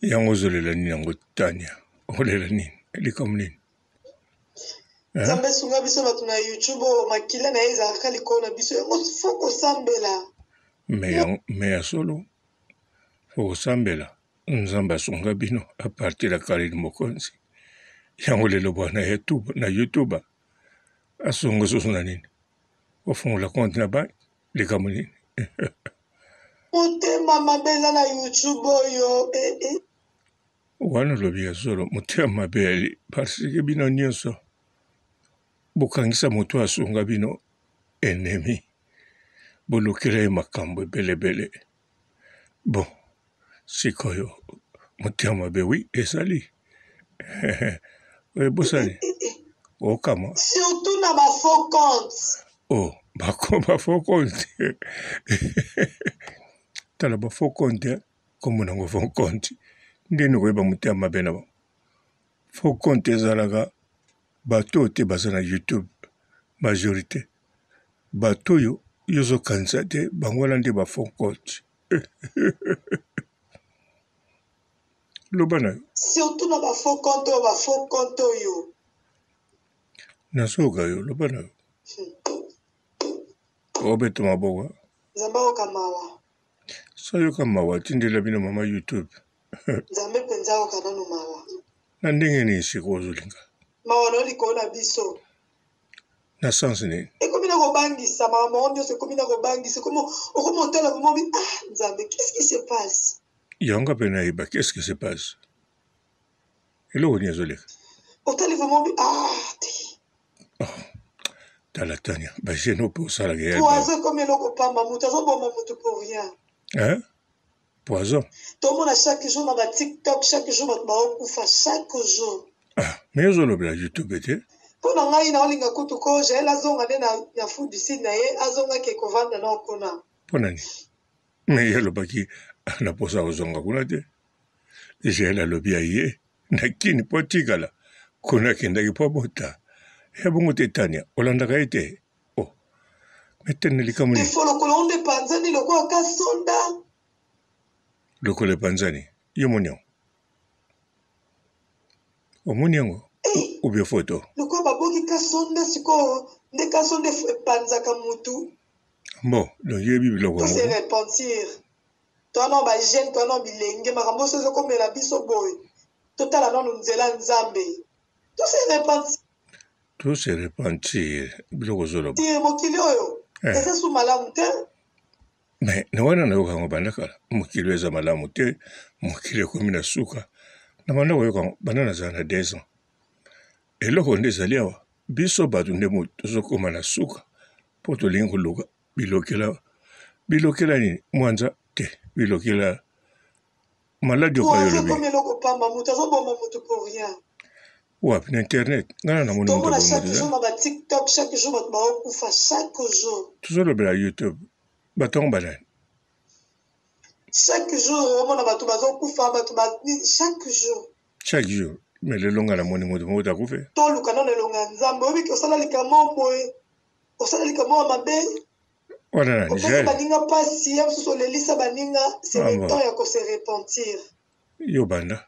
Yango ozolela nini yango Tania? Olela nini? Likambo nini? Nzambe sunga biso bato na YouTube oyo makila na ye ezalaka likolo na biso yango fo kosambela. Me ya solo fo kosambela Nzambe asunga bino a partir ya Carine Mokonzi yango lelo bwana YouTube na YouTube asunga susu na nini? Ofungola compte na banque likambo nini? Motema mabe eza na YouTube oyo eh, eh. Wana olobi ya solo motema mabe yali parce que bino nyonso bokangisa moto asunga bino ennemi bolukela ye makambo ebelebele bon sikoyo motema mabe wi ezali ebosani okamwa surtout na ba faux compte oh bako ba faux compte tala ba faux compte kombo nango faux compte ndeni okoyeba motema mabe na bango faux compte ezalaka bato oyo te baza na youtube majorité bato oyo yo ozokanisa te bango wana nde ba faux compte loba na yo surtout na ba faux compte oyo ba faux compte oyo nazoyoka yo loba na yo obeta maboko nzambe ayoka mawa soyoka mawa tindela bino mama youtube nzambe mpenza ayoka nanu mawa na ndenge nini sikoyo ozolinga mawa na likolo na biso na sens nini ekomi na kobangisa makambo yango nyonso ekomi na kobangisa okomi otala bomobi ah nzambe qu'est-ce qui se passe yango mpe nayeba qu'est-ce qui se passe eloko nini ezoleka otali vraiment bi ah te oh, tala tania bajeune oyo mpe osalaka ya poison ekomi eloko pamba moto azoboma moto pour rien hein? poison tomona chaque jour na ba tiktok chaque jour bato baokufa chaque jour ah, mais ozolobela youtube te mpo na ngai naolinga kutu ko jael azonga nde na food du sud na ye azongaki ekovanda nao kuna mpo na nini me ye alobaki na mposa kozonga kuna te Jael alobi aye na kini mpo atikala kuna akendaki mpo abota ya bongo te Tania olandaka ye te oh me tene likambo nini Defo lokolo yango nde epanzani lokola kasonda. Lokolo epanzani yo omoni yango omoni yango Eh, ou bien photo lokola baboki kasonda sikoyo nde kasonda epanzaka mutu. Bon donc yo oyebi biloko To yango se repentir. Toa nano ba jeune toa nano bilenge makambo oso ezokomela biso boye totala nano nzela nzambe to se repentir. To se repentir biloko ozoloba. Mokili oyo eh. Eza su malamu te. Mais na wana nayoka yango banda kala mokili oyo eza malamu te mokili ekomi na suka na banda koyoka yango banda nazala na 2 ans eloko nde ezali awa biso bato nde tozokoma na suka mpo tolingi koluka bilokela bilokela nini mwanza te bilokela maladi oyo olobi eloko pamba moto azoboma moto pour rien wapi na internet ngai na namoni moto chaque jour na ba tiktok chaque jour bato baokufa chaque jour tozolobela youtube bato yango banani chaque jour omona bato bazokufa bato ba chaque jour chaque jour mais lelo ngai namoni moto moko takufe toluka nano elonga ya nzambe oyebi ke osala likambo boye osala likambo ya mabe wana na opesa baninga mpasi ya mosusu olelisa baninga c'est le temps ya kose repentir yo banda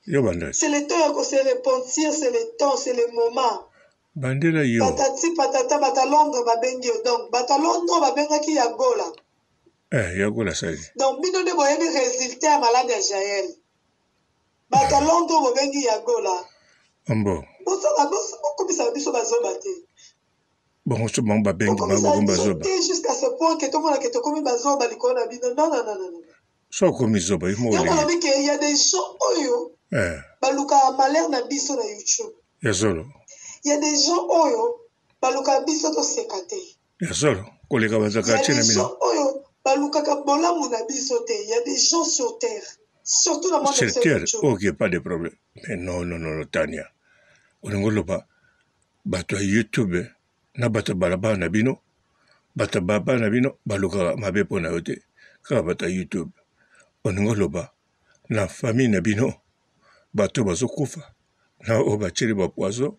yo banda c'est le temps ya kose repentir c'est le temps c'est le moment bandela yo patati patata bata londres babengi yo donc bata londres babengaki ya gola eh, ya gola sali donc bino nde boyebi résultat ya malade ya jael Bato ya Londres oyo bobengi ya Gola. Ambo. Bosala bokomisa biso bazoba te. Bongo so bango babengi bango bakomi bazoba. Te jusqu'à ce point que tomona que tokomi bazoba likolo na bino. Non non non non. So okomi zoba yo moko. Yango nalobi que il y a des gens oyo eh. balukaka malheur na biso na YouTube. Ya solo. Il y a des gens oyo balukaka biso toseka te. Ya solo koleka bato ya quartier na bino. Oyo balukaka bolamu na biso te. Il y a des gens sur terre. Surtout na monde sur terre. Ok, pas de problème. Mais non non non Tania. Olingo loba bato ya YouTube na bato ya balabala na bino bato ya balabala na bino balukaka mabe mpo na yo te kaka bato ya YouTube olingi oloba na famille na bino bato bazokufa na oyo batieli bapoison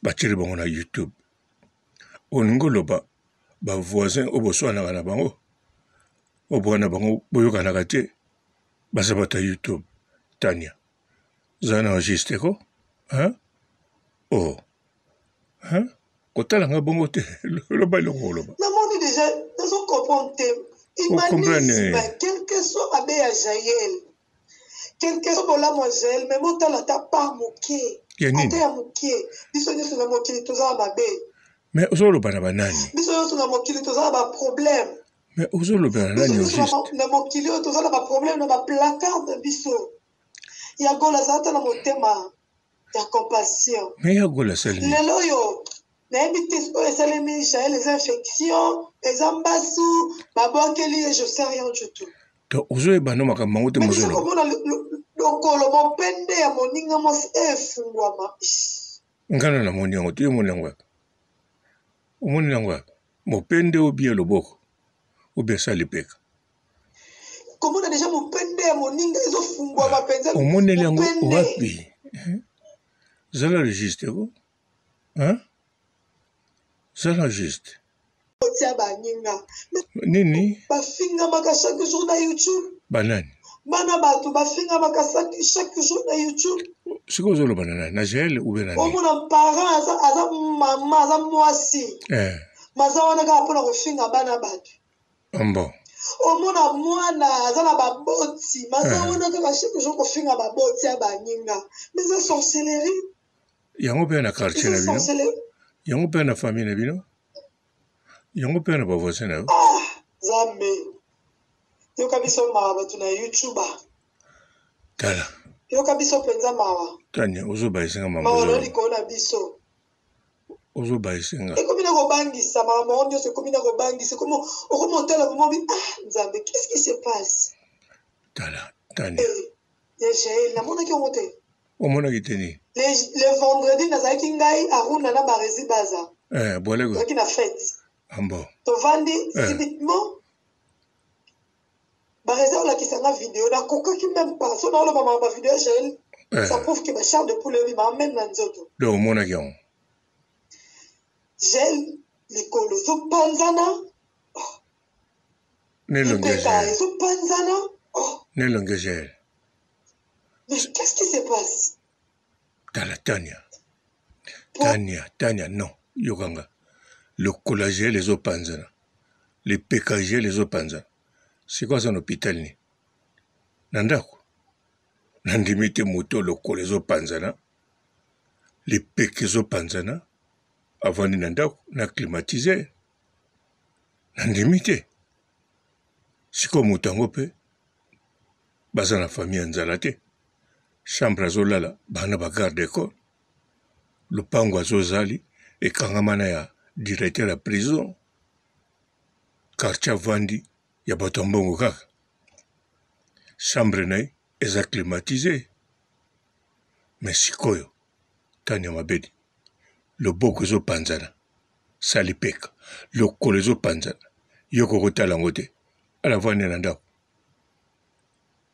batieli bango na YouTube Olingi oloba ba voisin oyo boswanaka na bango, oyo boa na bango boyokanaka te. Baza bato ya YouTube. Tania. Zala na juste ko? Hein? Oh. Hein? Kotala nga bongo te. Loba eloko oloba. Namoni deja nazo comprendre te. Humanisme, quel que soit mabe ya Jael, quel que soit bolamu ya Jael, mais botala ata part moke. Ata ya moke. Biso nyonso na mokili toza na mabe. Mais ozoloba na banani? Biso nyonso na mokili toza na ba problème. Mais ozoloba na nani au juste? Na mokili oyo toza na ba problème na ba placard na biso. Ya Gola aza ata na motema ya compassion. Mais ya Gola asali nini? Lelo oyo nayebi te oyo esalemi Jael eza infection, eza mbasu, babwakeli ye je sais rien du tout. Donc ozoyeba no makambo yango te mozoloba. Komona lokolo mopende ya moninga mwasi efungwama. Nga na namoni yango te, yo omoni yango wapi? Omoni yango wapi? Mopende ou bien loboko ou bien sa lipeka? Komona deja mopende ya moninga ezofungwama mpenza. Omoneli yango wapi? Zala le juste ko? Hein? Zala juste. Otia baninga. Nini? Bafingamaka chaque jour na YouTube. Banani? Bana bato bafingamaka chaque jour na YouTube. Sikoyo ozoloba na nani? Na Jael ou bien na nani? Omona parent aza, aza mama aza mwasi. Eh. Maza wana kaka mpona kofinga bana bato. Bon. Omona mwana aza na baboti maza eh. wana kaka chaque jour kofinga baboti ya baninga. Mais eza sorcellerie. Yango mpe na quartier na bino? Yango mpe na famille na bino? Yango mpe na ba voisin na yo? Ah, Nzambe. Yoka biso mawa bato na YouTube. Tala. Yoka biso mpenza mawa. Tania, ozobayisa nga mama. Mawa na likolo na biso. Ozobayisa nga. Ekomi na kobangisa makambo yango nyonso ekomi na kobangisa. Ekomi okomi otala mobi ah Nzambe, qu'est-ce qui se passe? Tala, Tania. Eh, ya Jael, namonaki yango te. Omonaki te nini? Le, le vendredi nazalaki ngai Aruna na Barezi Baza. Eh, boleko. Nazalaki na fête. Ah bon. Tovandi eh. subitement Barezi olakisa nga video nakokaki même pas so naoloba mama ba video ya Jael eh. Ça prouve que ba chair de poule ebima même na nzoto. Donc omonaki yango. Jael likolo ezopanzana. Oh. Nelongi ya Jael. Ezopanzana. Oh. Nelongi ya Jael. Mais qu'est-ce qui se passe? Tala Tania. Tania, Tania, non. Yokanga. Lokola Jael ezopanzana. Lipeka Jael ezopanzana. Sikoyo aza na hôpital nini? Na ndako? Nandimi te moto lokola ezopanzana. Lipeka ezopanzana. Avandi na ndako na climatiseur. Nandimi te. Sikoyo moto yango mpe baza na famille ya nzala te chambre azolala bana ba garde corps lopango azozali ekangama na ya directeur ya prison quartier avandi ya bato ya mbongo kaka chambre na ye eza climatise me sikoyo tania mabedi loboko ezopanzana salipeka lokolo ezopanzana yo kokotala yango te alavandi na ndako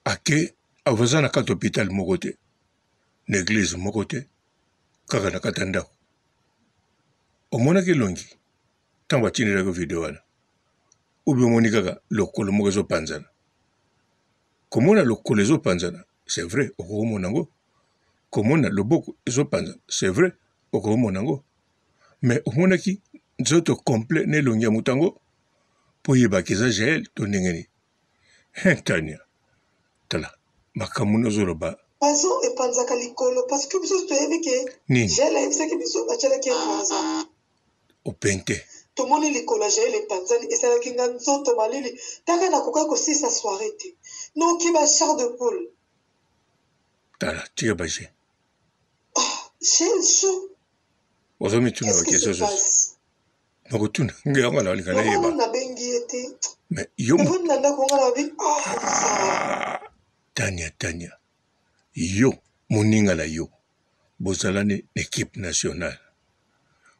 ake aza na kati hopital moko te na eglise moko te kaka na kati ya ndako omonaki elongi ntango batindelaki video wana obi omoni kaka lokolo moko ezopanzana komona lokolo ezopanzana c'est vrai okokomona yango komona loboko ezopanzana c'est vrai okokomona yango mais omonaki nzoto complet na elongi ya moto yango mpo oyebaka eza jael to ndenge nini Hein Tania, tala makambo nozoloba. Poison epanzaka likolo parce que biso toyebi ke nini Jael ayebisaki biso batielaki ye poison. Opente. Tomoni likolo ya Jael epanzani esalaki nga nzoto malili taka nakokaki kosilisa soiree te noki ba char de poule. Tala tika ba jeu. Ah Jael chaud. Ozomituna ba question susu. Nakotuna nga yango nalinga nayeba. Nabengi ye te. Mais yo na ndako nga nabi ah Tania Tania yo moninga na yo bozalani na equipe nationale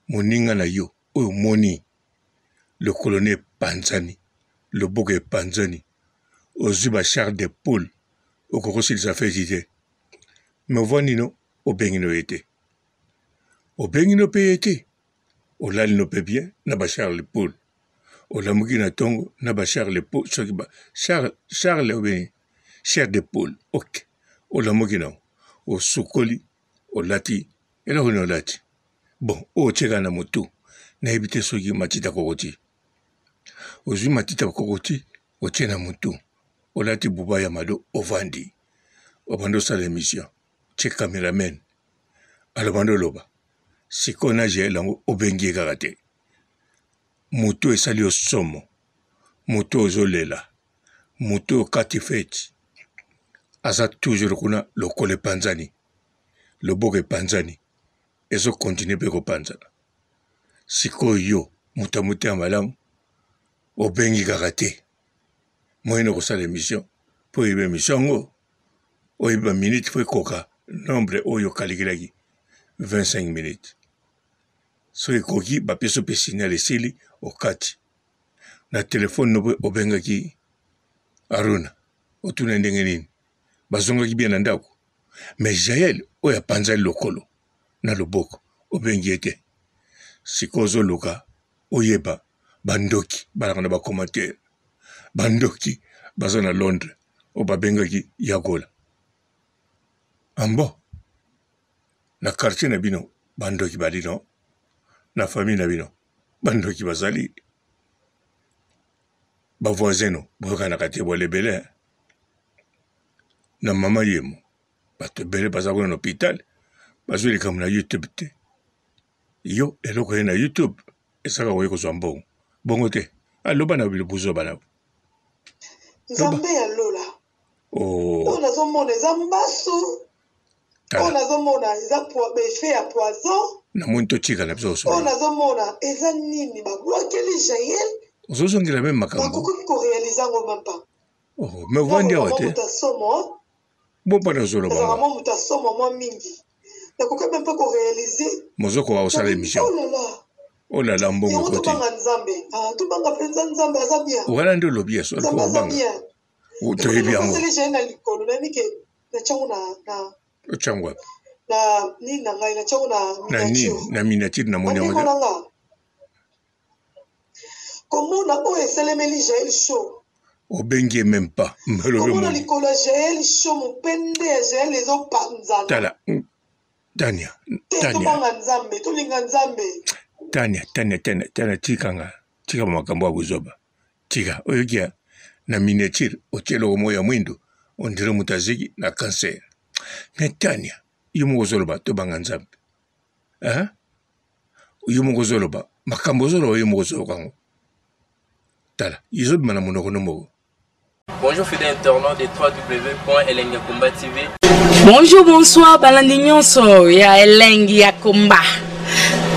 moninga na yo oyo omoni lokolo ne epanzani loboko epanzani ozwi ba char de poule okoki kosilisa feti te me ovandi no obengi no ye te obengi no mpe ye te olali no mpe bien na ba charles poule olamuki na ntongo na ba charles poule soki ba charles charles obeni. Chair de poule, ok. Olamuki nango, osukoli, olati eloko nini olati? Bon, oyo otieka na motu, nayebi te soki matita kokoti. Ozwi matita kokoti, otie na motu, olati buba ya mado, ovandi. Obandi osala emission, tie cameraman, alobandi oloba. Sikoyo na Jael yango obengi ye kaka te. Motu esali yo somo, motu ozolela. Moto oyo kati feti aza toujours kuna lokolo epanzani loboko epanzani ezo continuer pe kopanzana sikoyo yo moto ya motema malamu obengi kaka te moyen okosala emission po oyebi emission yango oyebi ba minute po ekoka nombre oyo okalikilaki 25 minutes soki ekoki bapesi yo pe signal esili okati na telefone no mpe obengaki Aruna otuna ndenge nini bazongaki bien na ndako mais Jael oyo apanzani lokolo na loboko obengi ye te sikoyo ozoluka oyeba bandoki balaka na ba commentaire bandoki baza na Londres oyo babengaki Yagola ambo na quartier na bino bandoki bali no na famille na bino bandoki bazali ba voisin no boyokanaka te bola ebele na mama yemo bato ebele baza kuna na hôpital bazwi likambo na youtube te yo eloko ye na youtube esaka oye kozwa mbongo bongo te aloba na buzoba na nzambe ya lola oh. oyo nazomona eza mbasu oyo nazomona eza effet ya poison namoni totikala biso kosolola oyo nazomona eza nini babwakeli jael ozozongela meme makambo bakoki korealize yango meme pas oh, mais ovandi awa te somo bo mpona ozoloba ezalaka mwa moto ya somo mwa mingi nakoki meme pas korealize mozokoka kosala émission oh là là mbongo ekoti tobanga nzambe ah, tobanga mpenza nzambe aza bien wana nde olobi ya solo kobanga toyebi yango na likolo nayebi ke natyango na na otyango wapi na nini na ngai natyango na na nini na miniature na moni yango na nga komona oyo esalemeli jael show obengi ye meme pas komona likolo ya jael show mopende ya jael ezopanzana tala tania tania tobanga nzambe tolinga nzambe tania tania tania tania tika nga tika makambo ya buzoba tika oyoki ya na miniature otie eloko moko ya mwindu ondire moto aziki na cancer me tania yo moko ozoloba tobanga nzambe hein? yo moko ozoloba makambo ozoloba yo moko ozoloka yango tala ezobima na monoko no moko. Bonjour fidèles internautes de www.elengiyakomba TV. Bonjour, bonsoir, balandi nyonso ya Elengi ya Komba.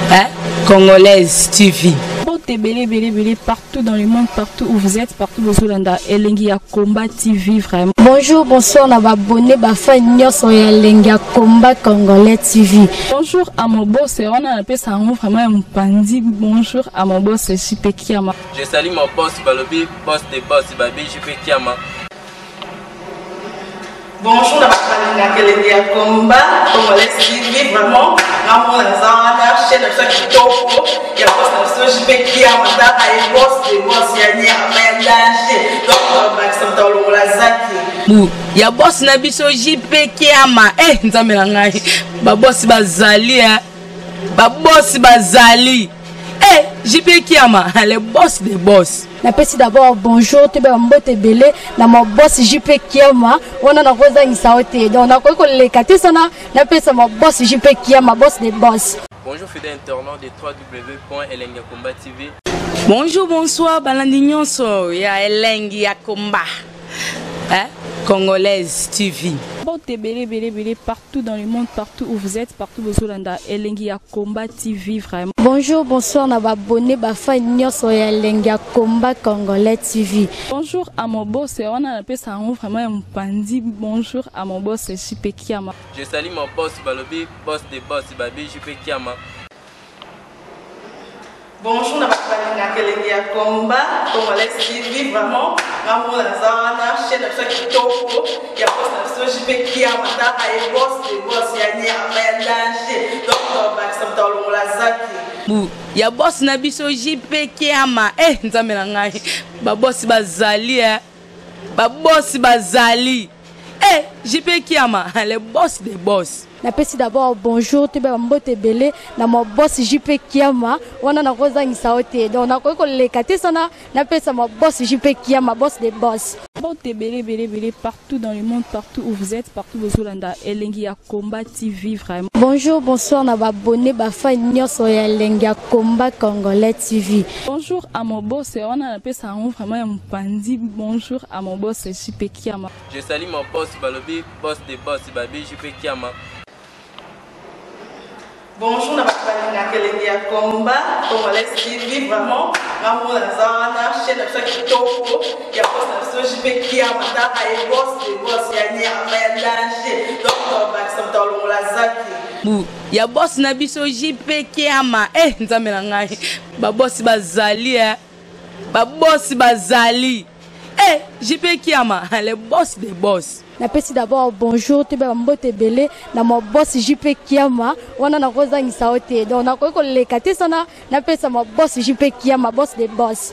Hein? Congolaise TV. Mbote ebele ebele ebele partout dans le monde partout où vous êtes partout bozolanda elengi ya combat TV vraiment. Bonjour bonsoir na ba abonné ba fan nyonso ya elengi ya combat congolais TV. Bonjour à mon boss wana napesa yango vraiment ya mopanzi bonjour à mon boss JP Kiama. Je salue mon boss balobi boss de boss babi JP Kiama. Bonjour na bato balingaka elengi ya combat congolais TV vraiment ngamona naza wana chaîne na biso ya kitoko ya boss na biso JP Kiama tala ye boss de boss ya nyama ya danger donc bakisa moto alongola zaki bu ya boss na biso JP Kiama eh nzambe na ngai ba boss bazali eh ba boss bazali eh JP Kiama le boss de boss napesi d'abord bonjour toyeba mbote ebele na ma boss jp kiama wana nakozangisa yo te donc nakoki koleka te sana napesa ma boss jp kiama boss de boss. Bonjour fidèle internaute de www.elengiyakomba TV. Bonjour, bonsoir, balandi nyonso ya Elengi ya Komba. Hein? Congolaise TV. Mbote ebele ebele ebele partout dans le monde partout où vous êtes partout bozolanda elengi ya combat TV vraiment. Bonjour bonsoir na ba abonné ba fan nyonso ya elengi ya combat congolais TV. Bonjour à mon boss wana napesa yango vraiment ya mopanzi bonjour à mon boss JP Kiama. Je salue mon boss balobi boss de boss babi JP Kiama. Bonjour na bato balingaka elengi ya combat congolais TV vraiment ngamona naza wana chaîne na biso ya kitoko ya boss na biso JP Kiama tala ye boss de boss ya nyama ya danger donc bakisa moto alongola zaki bu ya boss na biso JP Kiama eh nzambe na ngai ba boss bazali eh ba boss bazali. Eh, JP Kiama, le boss des boss. Napesi d'abord bonjour toyeba bambote ebele na ma boss JP Kiama wana nakozangisa yo te donc nakoki koleka te sana napesa ma boss JP Kiama boss des boss. Mbote ebele ebele ebele partout dans le monde, partout où vous êtes, partout bozolanda Elengi ya Combat TV vraiment. Bonjour, bonsoir na ba abonné ba fan nyonso ya Elengi ya Combat Congolais TV. Bonjour à mon boss, wana napesa yango vraiment ya mopanzi. Bonjour à mon boss JP Kiama. Je salue mon boss balobi boss de boss babi JP Kiama. Bonjour na bato balingaka elengi ya combat congolais TV vraiment nga moko naza wana chaîne na biso ya kitoko ya boss na biso JP Kiama taka ye boss de boss ya nyama ya danger donc tobakisa moto alongola zaki bu ya boss na biso JP Kiama eh nzambe na ngai ba boss bazali eh ba boss bazali eh JP Kiama le boss des boss. Napesi d'abord bonjour toyeba bambote ebele na ma boss JP Kiama wana nakozangisa yo te donc nakoki koleka te sana napesa ma boss JP Kiama boss des boss.